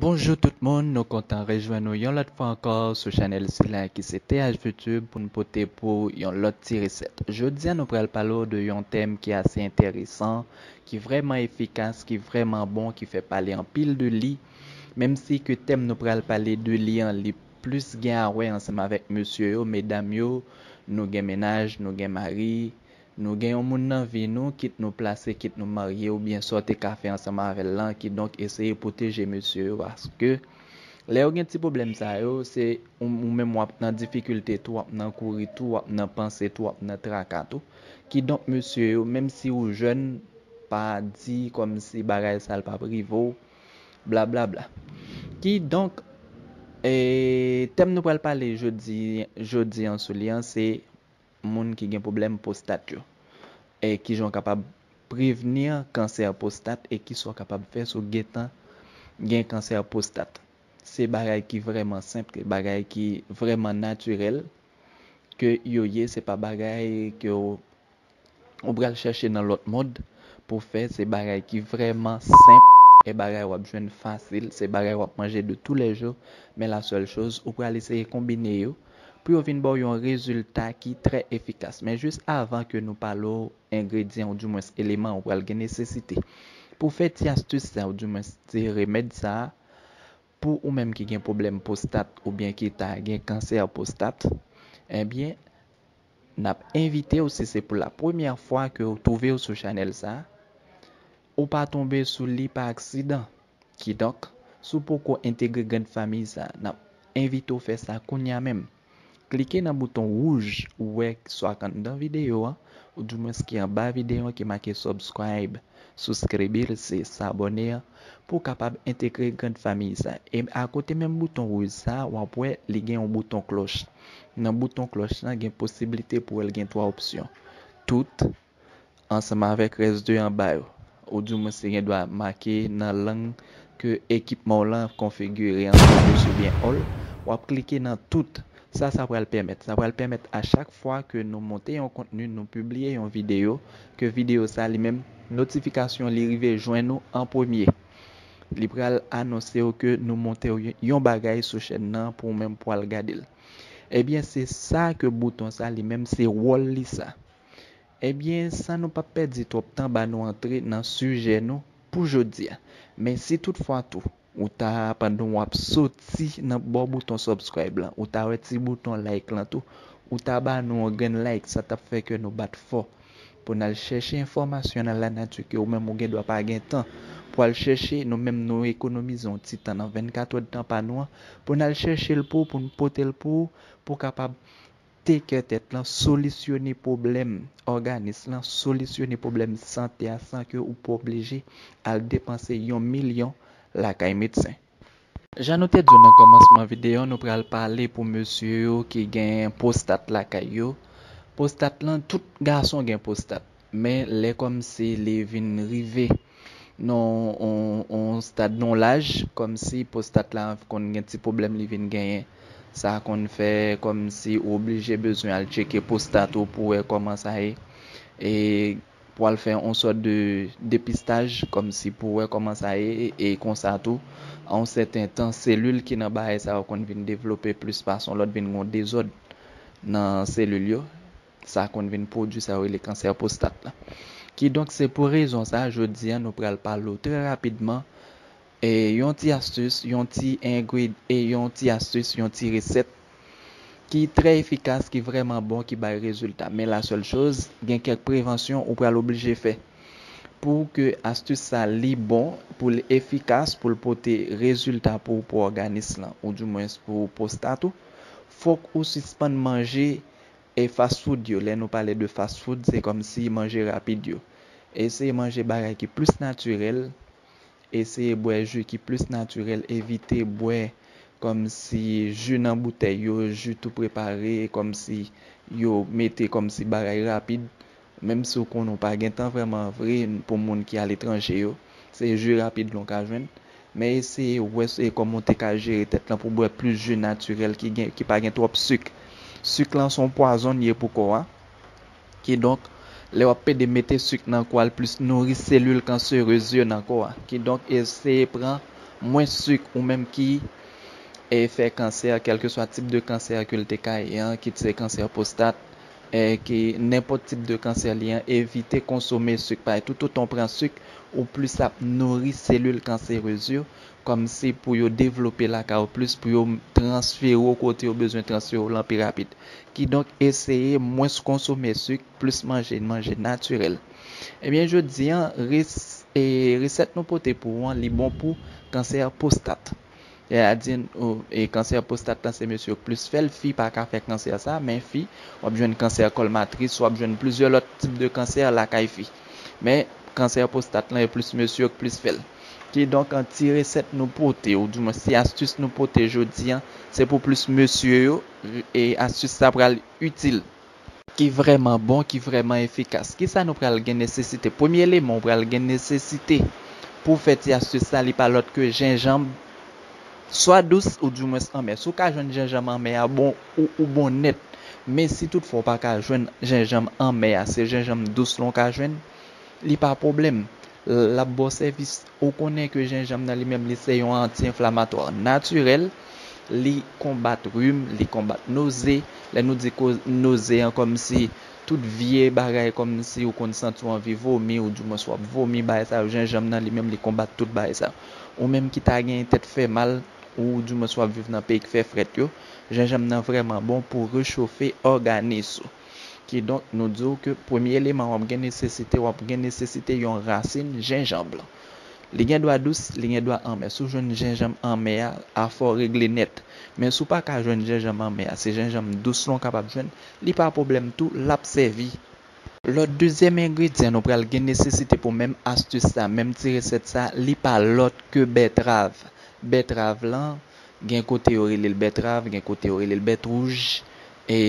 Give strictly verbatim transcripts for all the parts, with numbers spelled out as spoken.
Bonjou tout moun, nou kontan rejwenn nou yon lòt fwa ankò sou chanèl sila ki se T H V Tube pou n pote pou yon lòt ti resèt. Jodi a nou pral pale w de yon tèm ki ase enteresan, ki vrèman efikas, ki vrèman bon, ki fè pale anpil de li. Menm si ke tèm nou pral pale de li an, li plis gen a wè ansanm avèk mesye yo, medam yo, nou gen mennaj, nou gen mari, nou gen yon moun nan vi nou, kit nou plase, kit nou marye, oubyen sa w te ka fè ansanm avè l lan, kidonk eseye pwoteje mesye yo, paske lè yo gen ti pwoblèm sa yo, se ou, ou menm w ap nan difikilte tou, w ap nan kouri tou, w ap nan panse tou, w ap nan traka tou. Kidonk mesye yo, menm si ou jèn, pa di kòmsi bagay sa l p ap rive w, blablabla. Kidonk, e, tèm nou pral pale jodi, jodi an sou li an, se moun ki gen pwoblèm pwostat yo. E kijan w kapab prevni kansè pwostat e kisa w kapab fè si w gentan gen kansè pwostat. Se bagay ki vrèman senp, bagay ki vrèman natirèl ke yo ye, se pa bagay ke w, ou pral chèche nan lòt mond pou fè, se bagay ki vrèman senp, e bagay w ap jwenn fasil, se bagay w ap manje de toulèjou, men la sèl choz, ou pral eseye konbine yo pou yo vin ba w yon rezilta ki trè efikas. Men jis avan ke nou pale w engredyan oudimwens eleman ou pral gen nesesite pou fè ti astis sa oudimwens ti remèd sa a, pou ou menm ki gen pwoblèm pwostat oubyen ki ta gen kansè pwostat, ebyen, n ap envite w, si se pou la premyè fwa ke w twouve w sou chanèl sa, ou pa tonbe sou li pa aksidan. Kidonk, si w poko entegre grann fanmi sa, n ap envite w fè sa kounye a menm. Klike nan bouton wouj ou wè swa k anndan videyo an, oudimwens ki anba videyo an ki make subscribe, souskribir, se s'abonner an, pou w kapab entegre grann fanmi sa. E akote menm bouton wouj sa, w ap wè li gen yon bouton klòch. Nan bouton klòch lan, gen posiblite pou w wè l gen twa opsyon. Tout, ansanm avèk rès de anba yo. Oudimwens li gen dwa make nan lang ke ekipman w lan konfigire an, plus oubyen all. W ap klike nan tout. Sa, sa pral pèmèt. Sa pral pèmèt a chak fwa ke nou monte yon kontni, nou pibliye yon videyo, ke videyo sa li menm, notifikasyon li rive jwenn ou an premye. Li pral anonse w ke nou monte yon bagay sou chèn nan pou ou menm pou al gade l. Ebyen, se sa ke bouton sa li menm, se wòl li sa. Ebyen, san nou p ap pèdi twòp tan, ba nou antre nan sijè nou pou jodi a. Men si toutfwa tou, ou ta, pandan w ap soti nan bò bouton subscribe lan, ou ta wè ti bouton like lan tou, ou ta ba nou yon grenn like, sa t ap fè ke nou bat fò pou n al chèche enfòmasyon nan lanati ke ou menm ou gen dwa pa gen tan pou al chèche, nou menm nou ekonomize yon ti tan nan vennkat èdtan pa nou an pou n al chèche l pou ou, pou n pote l pou ou, pou w kapab teke tèt lan, solisyone pwoblèm òganis lan, solisyone pwoblèm sante a san ke ou pa oblije al depanse yon milyon lakay medsen. Jan nou te di w nan kòmansman videyo, nou pral pale pou mesye yo ki gen pwostat lakay yo. Pwostat lan, tout gason gen pwostat. Men lè kòmsi li vin rive nan yon, yon stad, nan yon laj, kòmsi pwostat la konn gen ti pwoblèm li vin genyen. Sa konn fè kòmsi ou oblije bezwen al tcheke pwostat ou pou wè kòman sa ye. E pou al fè yon sòt de depistaj, kòmsi pou wè kòman sa ye. E konsa tou, a yon sèten tan, selil ki nan bagay sa yo konn vin devlope plis pase yon lòt, vin gen yon dezòd nan selil yo. Sa konn vin pwodui sa yo rele kansè pwostat la. Kidonk, se pou rezon sa, jodi a, nou pral pale w trè rapidman, e yon ti astis, yon ti engred-, e yon ti astis, yon ti resèt ki trè efikas, ki vrèman bon, ki bay rezilta. Men la sèl choz, gen kèk prevansyon ou pral oblije fè pou ke astis sa li bon, pou l efikas, pou l pote rezilta pou, pou òganis lan, oudimwens pou pwostat ou, fòk ou sispann manje e fast food yo. Lè nou pale de fast food, se kòmsi manje rapid yo. Eseye manje bagay ki plis natirèl, eseye bwè ji ki plis natirèl, evite bwè kòmsi ji nan boutèy yo, ji tou prepare, kòmsi yo mete kòmsi bagay rapid. Menm si w konnen w pa gen tan vrèman vre pou moun ki aletranje yo, se ji rapid lan w ka jwenn. Men eseye wè se kòman w te ka jere tèt lan pou bwè plis ji natirèl ki gen, ki pa gen twòp sik. Sik lan se yon pwazon l ye pou kò a. Kidonk, lè w ap pede mete sik nan kò a, l plis nouri selil kanserez yo nan kò a. Kidonk, eseye pran Mwens sik, ou menm ki e fè kansè, kèlkeswa tip de kansè ke l te ka ye an, kit se kansè pwostat, e ki nenpòt tip de kansè li an, evite konsome sik. Paske toutotan w pran sik, ou plis ap nouri selil kanserez yo, kòmsi pou yo devlope lakay ou plis, pou yo transfere w kote yo bezwen transfere w lan pi rapid. Kidonk, eseye mwens konsome sik, plis manje manje natirèl. Ebyen, jodi an, res, e, resèt nou pote pou ou an, li bon pou kansè pwostat. Sètadi, ou, e kansè pwostat lan, se mesye yo k plis fè l. Fi pa ka fè kansè sa, men fi, w ap jwenn kansè kòl matris, w ap jwenn plizyè lòt tip de kansè lakay fi. Men kansè pwostat lan, e plis mesye yo k plis fè l. Kidonk, an ti resèt nou pote, oudimwens ti astis nou pote jodi an, se pou plis mesye yo, e astis sa pral itil. Ki vrèman bon, ki vrèman efikas. Kisa nou pral gen nesesite? Premye eleman ou pral gen nesesite pou w fè ti astis sa, li pa lòt ke jenjanm, swa dous oudimwens anmè. Si w ka jwenn jenjanm anmè a, bon, ou, ou bon nèt. Men si toutfwa w pa ka jwenn jenjanm anmè a, se jenjanm dous lan w ka jwenn, li pa pwoblèm. L ap ba w sèvis. Ou konnen ke jenjanm nan li menm, li se yon anti-enflamatwa natirèl. Li konbat rim, li konbat noze. Lè nou di ko-, noze an, kòmsi tout vye bagay, kòmsi ou konn santi w anvi vomi, oudimwens w ap vomi, bagay sa yo, jenjanm nan li menm, li konbat tout bagay sa yo. Ou menm ki ta gen tèt fè mal, oudimwens w ap viv nan peyi k fè frèt yo, jenjanm nan vrèman bon pou rechofe òganis ou. Kidonk, nou di w ke premye eleman w ap gen nesesite, w ap gen nesesite yon rasin jenjanm. Li gen dwa dous, li gen dwa anmè. Si w jwenn jenjanm anmè a, afè w regle nèt. Men si w pa ka jwenn jenjanm anmè a, se jenjanm dous lan w kapab jwenn, li pa pwoblèm tou, l ap sèvi. Lòt dezyèm engredyan nou pral gen nesesite pou menm astis sa, menm ti resèt sa, li pa lòt ke bètrav. Bètrav lan, gen kote yo rele l bètrav, gen kote yo rele l bèt wouj. E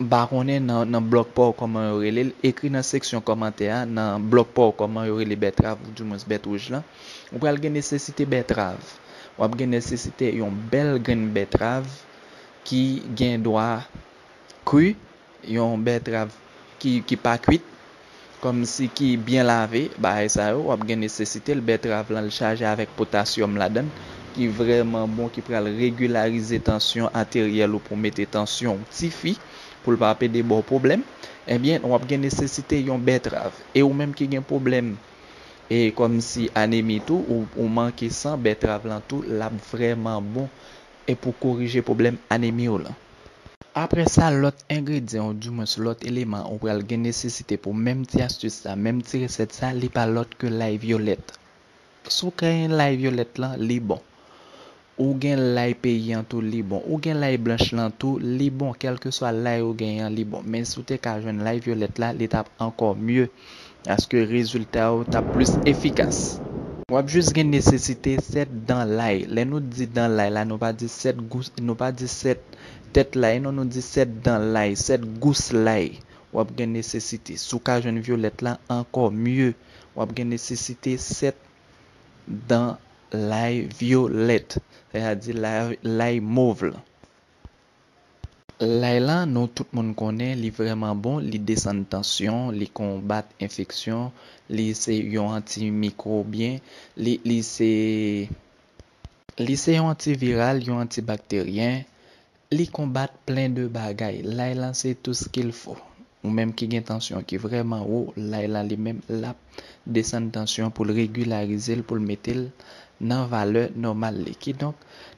m pa konnen nan, nan blòk pa w kòman yo rele l. Ekri nan seksyon kòmantè a, nan blòk pa w kòman yo rele bètrav, oudimwens bèt wouj lan. Ou pral gen nesesite bètrav. W ap gen nesesite yon bèl grenn bètrav ki gen dwa kri, yon bètrav ki, ki pa kwit, kòmsi ki byen lave, bagay sa yo, w ap gen nesesite l. Bètrav lan, l chaje avèk potasyòm ladan l, ki vrèman bon, ki pral regilarize tansyon ateryèl ou pou mete tansyon w tifi, pou l pa pede ba w pwoblèm. Ebyen, w ap gen nesesite yon bètrav. E ou menm ki gen pwoblèm, e kòmsi anemi tou, ou, ou manke san, bètrav lan tou, l ap vrèman bon e pou korije pwoblèm anemi w lan. Apre sa, lòt engredyan, oudimwens lòt eleman ou pral gen nesesite pou menm ti astis sa, menm ti resèt sa, li pa lòt ke lay vyolèt. Si w gen lay vyolèt lan, li bon. Ou gen lay peyi an tou, li bon. Ou gen lay blanch lan tou, li bon. Kèlkeswa lay ou genyen an, li bon. Men si w te ka jwenn lay vyolèt la, li t ap ankò mye. Paske rezilta yo t ap plis efikas. W ap jis gen nesesite sèt dan lay. Lè nou di dan lay la, nou pa di sèt gous, nou pa di sèt tèt lay, non, nou di sèt dan lay, sèt gous lay. W ap gen nesesite. Si w ka jwenn vyolèt la, ankò mye. W ap gen nesesite sèt dan lay vyolèt, sètadi lay, lay mov la. Lay lan, nou tout moun konnen, li vrèman bon, li desann tansyon, li konbat enfeksyon, li se yon antimikwobyen, li, li se, li se yon antiviral, yon antibakteryen, li konbat plen de bagay. Lay lan se tout ce qu'il faut. Ou menm ki gen tansyon ki vrèman wo, lay lan li menm l ap desann tansyon pou l regilarize l, pou l mete l nan valè nòmal li. Kidonk,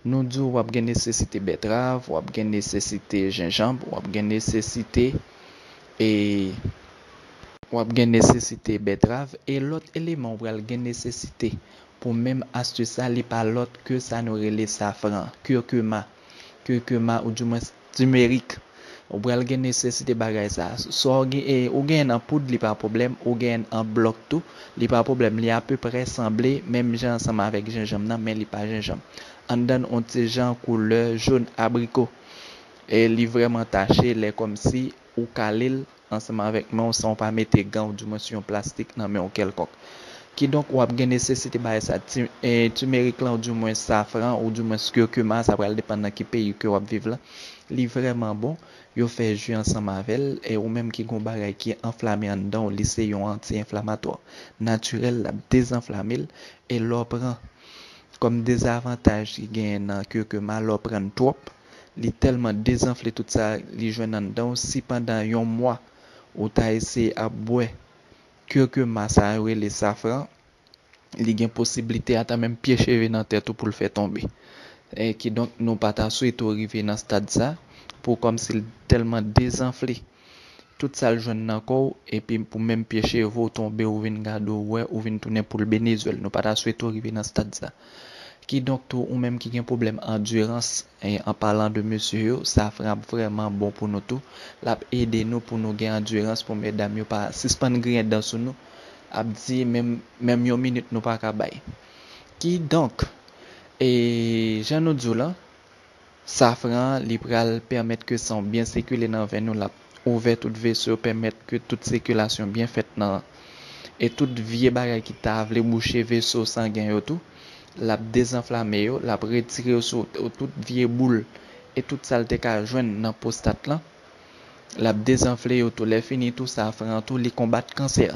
nou di w w ap gen nesesite bètrav, w ap gen nesesite jenjanm, w ap gen nesesite, e, w ap gen nesesite bètrav, e lòt eleman w pral gen nesesite pou menm astis sa, li pa lòt ke sa nou rele safran, kirkima, kirkima oudimwens timerik. Ou pral gen nesesite bagay sa. Swa w gen, e, ou genyen l an poud, li pa pwoblèm, ou genyen l an blòk tou, li pa pwoblèm. Li apeprè sanble menm jan ansanm avèk jenjanm nan, men li pa jenjanm. Anndan l on ti jan koulè jòn abriko. E li vrèman tache, lè kòmsi ou kale l ansanm avèk men w san w pa mete gan, oudimwens yon plastik nan men w kèlkonk. Kidonk, w ap gen nesesite bagay sa. Ti, e, timerik lan, oudimwens safran, oudimwens kirkima, sa pral depann nan ki peyi ke w ap viv la. Li vrèman bon, yo fè ji ansanm avè l, e ou menm ki gen yon bagay ki anflame anndan w, li se yon anti-enflamatwa natirèl, l ap dezanflame l, e lè w pran kòm dezavantaj ki genyen nan kirkuma lè w pran l twòp, li tèlman dezanfle tout sa li jwenn anndan w, si pandan yon mwa ou ta eseye ap bwè kirkuma sa yo rele safran, li gen posiblite ata menm pye cheve nan tèt ou pou l fè tonbe. E kidonk, nou pa ta swete w rive nan stad sa, pou kòmsi l tèlman dezanfle tout sa l jwenn nan kò w, epi pou menm pye cheve w tonbe, ou vin gade w wè, ou vin tounen poul benezwèl. Nou pa ta swete w rive nan stad sa. Kidonk tou, ou menm ki gen pwoblèm andirans, e an palan de mesye yo, safran ap vrèman bon pou nou tou. L ap ede nou pou nou gen andirans, pou medam yo pa sispann griyen dan sou nou, ap di menm, menm yon minit nou pa ka bay. Kidonk, e jan nou di w lan, safran an, li pral pèmèt ke san w byen sikile nan venn ou, l ap ouvè tout veso yo, pèmèt ke tout sikilasyon byen fèt nan, e tout vye bagay ki ta vle bouche veso sangen yo tou, l ap dezanflame yo, l ap retire yo sou tout vye boul e tout sa l te ka jwenn nan pwostat lan. L ap dezanfle yo tou. Lè fini tou, safran an tou, li konbat kansè.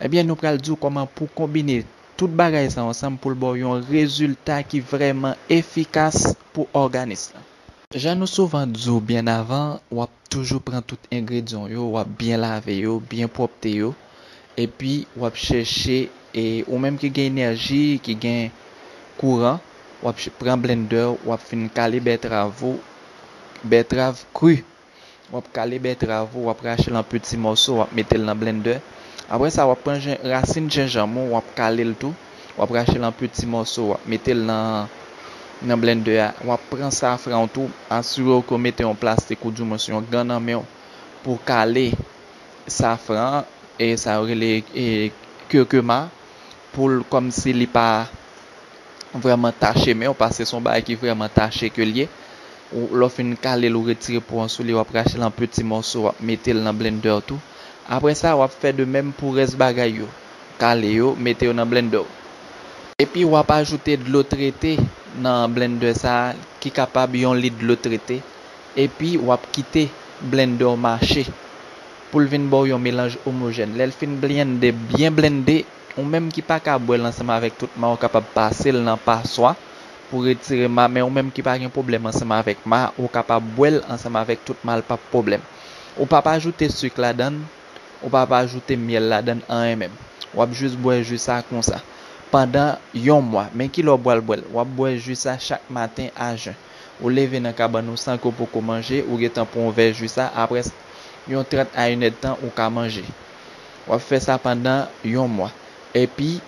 Ebyen, nou pral di w kòman pou konbine tout bagay sa yo ansanm pou l ba w yon rezilta ki vrèman efikas pou òganis lan. Jan nou souvan di w byen avan, w ap toujou pran tout engredyan w yo, w ap byen lave yo, byen pwòpte yo, epi w ap chèche, e ou menm ki gen enèji, ki gen kouran, w ap ch-, pran blendè w, w ap fin kale bètrav ou, bètrav kri. W ap kale bètrav ou, w ap rache l an piti mòso, w ap mete l nan blendè. Apre sa, w ap pran jen-, rasin jenjanm ou, w ap kale l tou, w ap rache l an piti mòso, w ap mete l nan, nan blendè a. W ap pran safran w tou, asire w ke w mete yon plastik oudimwens yon gan nan men w pou w kale safran an, e sa yo rele, e, kirkuma, pou l kòmsi li pa vrèman tache men w, paske se yon bagay ki vrèman tache ke l ye. Ou, lè w fin kale l, ou retire po an sou li, w ap rache l an piti mòso, w ap mete l nan blendè tou. Apre sa, w ap fè de menm pou rès bagay yo. Kale yo, mete yo nan blendè w. Epi w ap ajoute dlo trete nan blendè sa a, ki kapab yon lit dlo trete. Epi w ap kite blendè w mache pou l vin ba w yon melanj omojèn. Lè l fin blende, byen blende, ou menm ki pa ka bwè l ansanm avèk tout ma, ou kapab pase l nan paswa pou retire ma, men ou menm ki pa gen pwoblèm ansanm avèk ma, ou kapab bwè l ansanm avèk tout ma, l p ap pwoblèm. Ou p ap ajoute sik ladan l, ou p ap ajoute myèl ladan l, anyen menm. W ap jis bwè ji sa konsa pandan yon mwa. Men kilè w pral bwè l? W ap bwè ji sa chak maten a jen. Ou leve nan kabann ou san ke w poko manje, ou gentan pran yon vè ji sa, apre s-, yon trant a inèdtan ou ka manje. W ap fè sa pandan yon mwa. Epi,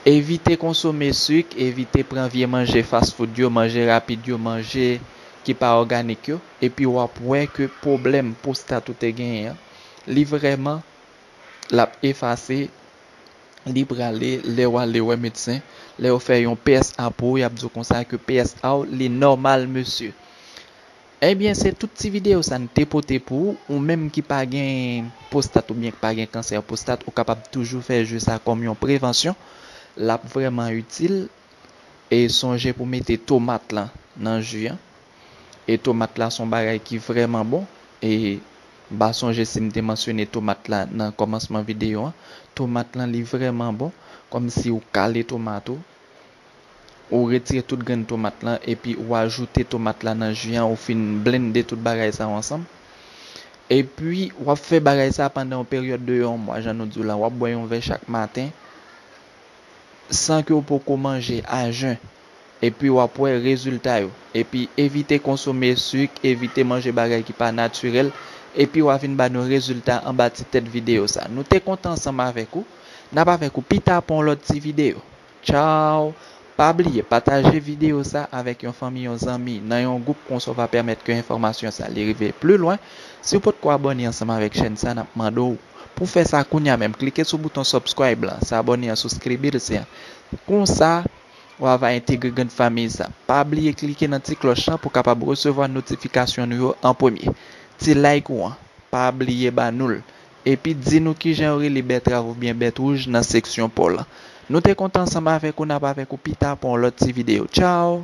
evite konsome sik, evite pran vye manje fast food yo, manje rapid yo, manje ki pa òganik yo. Epi w ap wè ke pwoblèm pwostat ou te genyen an, li vrèman, l ap efase, li prale, lè w ale wè medsen, lè yo fè yon P S A pou ou, y ap di w konsa ke P S A w, li nòmal, mesye. Ebyen, se tout ti videyo sa n te pote pou ou. Ou menm ki pa gen pwostat oubyen ki pa gen kansè pwostat, ou kapab toujou fè ji sa kòm yon prevansyon. L ap vrèman itil. E sonje pou mete tomat lan nan ji an. E tomat la se yon bagay ki vrèman bon. E m pa sonje si m te mansyone tomat la nan kòmansman videyo an. Tomat lan, li vrèman bon. Kòmsi ou kale tomat ou, ou retire tout grenn tomat lan, epi ou ajoute tomat la nan ji an, ou fin blende tout bagay sa yo ansanm. Epi, w ap fè bagay sa pandan yon peryòd de yon mwa, jan nou di w la, w ap bwè yon vè chak maten, san ke w poko manje a jen. Epi, w ap wè rezilta yo. Epi, evite konsome sik, evite manje bagay ki pa natirèl. Epi, w a vin ba nou rezilta anba ti tèt videyo sa. Nou te kontan ansanm avèk ou. N ap avèk ou pita pou yon lòt ti videyo. Tchaw! Pa bliye pataje videyo sa avèk yon fanmi, yon zanmi, nan yon gwoup, konsa w va pèmèt ke enfòmasyon sa li rive pli lwen. Si w potko abòne ansanm avèk chèn sa, n ap mande w pou w fè sa kounye a menm. Klike sou bouton subscribe lan, se abòne an, souskribir se an. Konsa, w a va entegre grenn fanmi sa. Pa bliye klike nan ti klòch lan pou w kapab resevwa notifikasyon nou yo an premye. Ti like ou an, pa bliye ba nou l. Epi di nou kijan yo rele bètrav oubyen bèt wouj nan seksyon pa w lan. Nou te kontan ansanm avèk ou, n ap avèk ou pita pou yon lòt ti videyo. Tchaw!